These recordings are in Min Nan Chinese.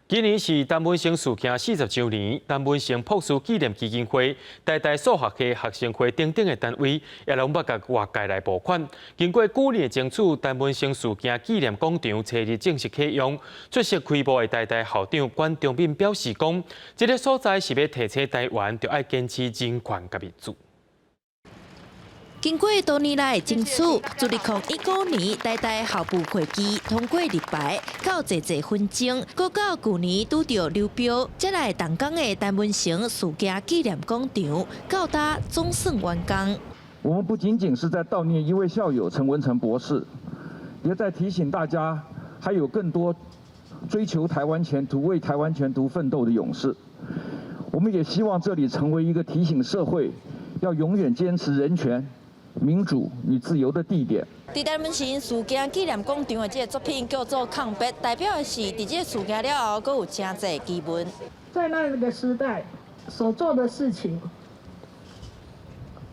今年是陳文成事件40週年，陳文成博士紀念基金會、台大數學系學生會等等的單位，也攏捌共外界來募款。經過幾年的爭取，陳文成事件紀念廣場初日正式啟用。出席開幕的台大校長管中閔表示講，這个所在是欲提醒台灣，著愛堅持人權佮民主。經過多年來的爭取，自2015年台大校部會議通過立牌，到濟濟紛爭，閣到舊年拄著流標，才來動工的陳文成事件紀念廣場，到今總算完工。我們不僅僅是在悼念一位校友陳文成博士，也在提醒大家，還有更多追求台灣前途、為台灣前途奮鬥的勇士。我們也希望這裡成為一個提醒社會，要永遠堅持人權、民主與自由的地點。佇陳文成事件紀念廣場的這个作品叫做《抗筆》，代表的是佇這个事件了後，閣有誠濟疑問。在那個時代所做的事情，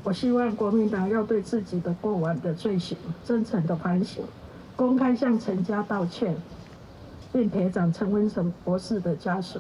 我希望國民黨要對自己的過往的罪行真誠的反省，公開向陳家道歉，並賠償陳文成博士的家屬。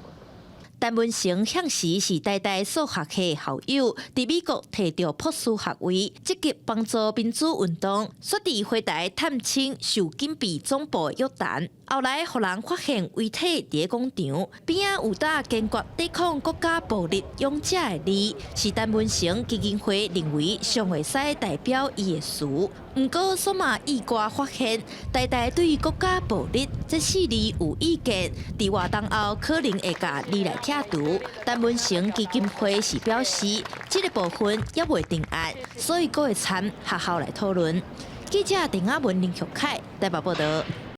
陳文成向時是台大數學系校友，佇美國提著博士學位，積極幫助民主運動，煞佇回台探親受警備總部約談，後來予人發現遺體佇廣場邊仔有打堅決抵抗國家暴力勇者的字，是陳文成基金會認為上會使代表伊的詞。毋過，煞嘛意外發現，台大對國家暴力這四字有意見，佇活動後可能會共字來拆除。陳文成基金會是表示，這个部分猶未定案，所以閣會參學校來討論。記者鄧亞文、林玉凱台北報導。